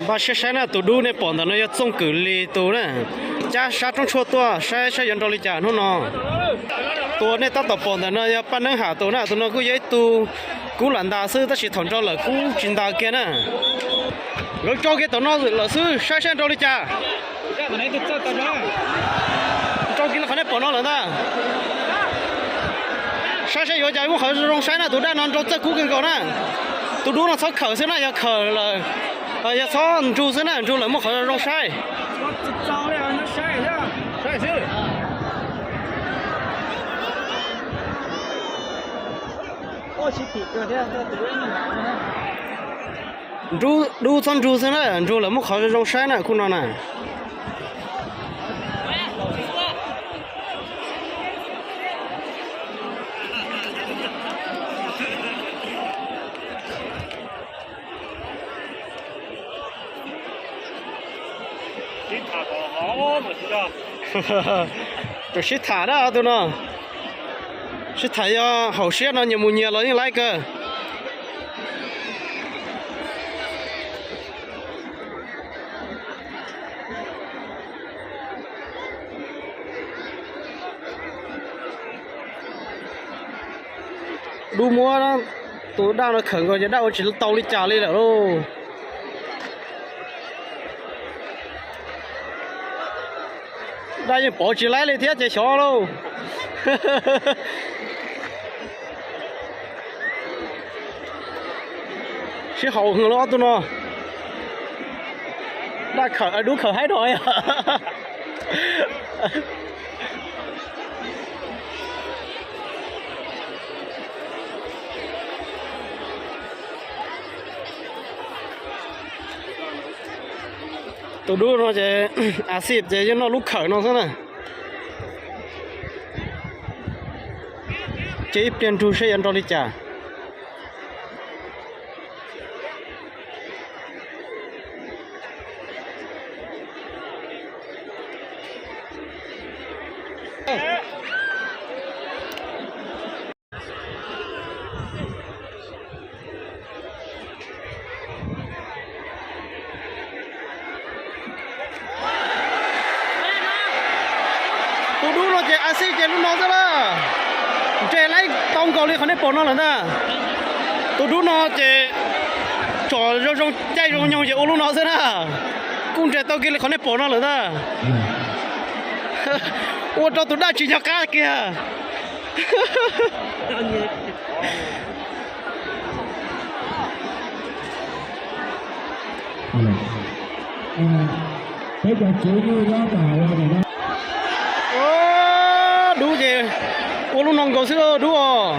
Npaj siab saib na, tus dub nej pom ntawm no yog Txooj Kwm Lis tus na, cab sab roob tshuaj tuaj saib saib yuav nrau li cas hnub no. Tus nej tab tom pom ntawm no yog Paj Neeb Ham tus na, tus no kuj yog ib tug kub lam ntas xwb tab sis thaum nrau lawm kub tsis ntas kiag na. Nkawd tso kiag tom no lawm xwb saib saib nrau li cas. Nrau kiag li qhov nej pom no lawm ntag. Saib saib yuav cas, muab qhov zoo saib na, tus daj no nrau txawj kub kawg nkaus na. Tus dub no txhob khawm xwb na, yog khawm lawm, yog txhob nrug xwb na, nrug lawm muab qhov zoo saib. Dub txhob nrug xwb na, nrug lawm muab qhov zoo saib na, khub no na. Tseem sib tham na tus no. Sib tham yog haum siab no nyias mus nyias los yeej laib kawg. Dub muab tus daj no khawm nkaus ces daj ua tsis tau li cas li lawm lauj. Daj yeej pov tsis laib li thiab ces xyov lauj. Sib haum heev lauj ob tug no. Daj khawm dub khawm haib dua. Tus dub no ces a xij ces yeej noj lub khawm no xwb na. Ces ib pliag nrug saib yuav nrau li cas. Tus dub no ces a xij ces lub no xwb lawm. Nres laib tau nkaus li qhov nej pom no lawm ntag. Tus dub no ces tsom zoo zoo caij zoo nyoog ces ua lub no xwb na. Kuj nres tau kiag li qhov nej pom no lawm ntag. Ua rau tus daj tsis nco qab kiag. Dub ces ua lub no nkaus xwb dub os.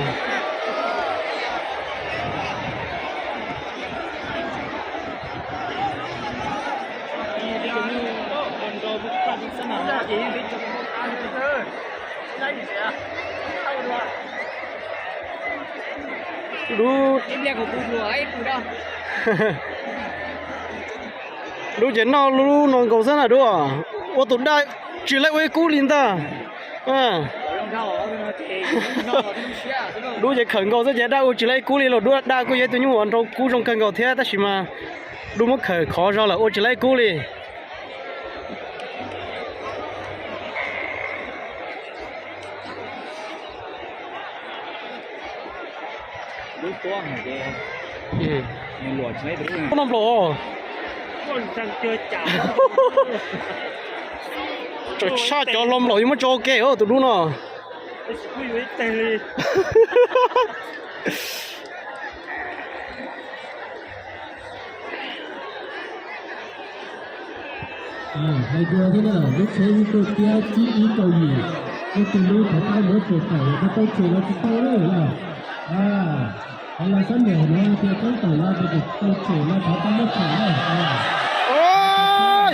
Dub, dub ces noj lub no nkaus xwb na dub. Ua tus daj tsis laib ua ib kub li ntag. Dub ces khawm nkaus xwb ces daj ua tsis laib ib kub li los dub, daj kuj yog ib tug nyuj uas nrau kub zoo kawg nkaus thiab tab sis mas dub muab khawm khov zog lawm ua tsis laib ib kub li. Lub no nplaum. Tseem tshaj cov lo nplaum yuav muab tso ua ke tus dub no. Hais dua thiab na, lub tsheb ib kaum tiab tsib ib kaum yim, leej twg lub thov pab muab tshem tawm, koj tau tshem los tsis tau lawm na. Los sab nram no tias koob tawm no ces tau tshem los thov pab muab tshem na.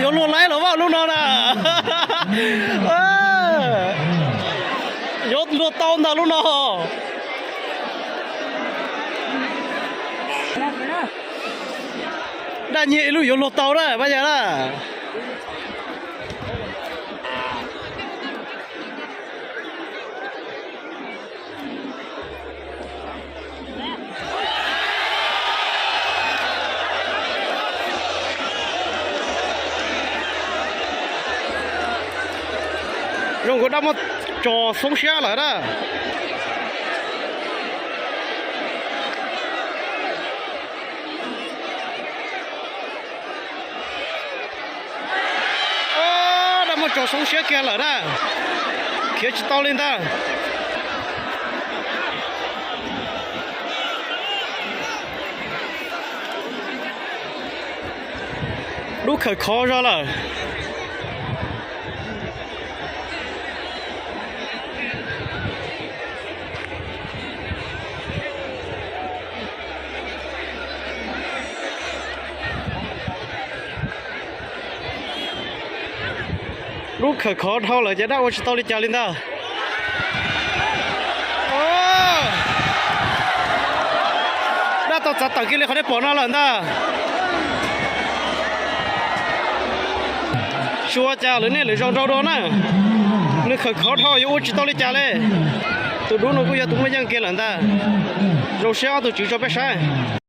Yuav luag laib los vaj lub no na. Yuav luag tau ntag lub no. Daj nyiag ib lub yuav luag tau na Paj Yawg na. Zoo nkaus dab muab tso xoob siab lawm na. Dab muab tso xoob siab kiag lawm na. Khiav tsis tau li ntag. Dub khawm khov zog lawm. Dub khawm khov dhau lawm ces dab ua tsis tau li cas li ntag. Dab tau txav tawm kiag li qhov nej pom no lawm ntag. Tsis ua cas, lwm niaj lwm zaus nrau dua na. Nws khawm khov dhau yuav ua tsis tau li cas li. Tus dub no kuj yog tus muaj yeej kiag lawm ntag. Zoo siab ob tug tswv tso peb saib.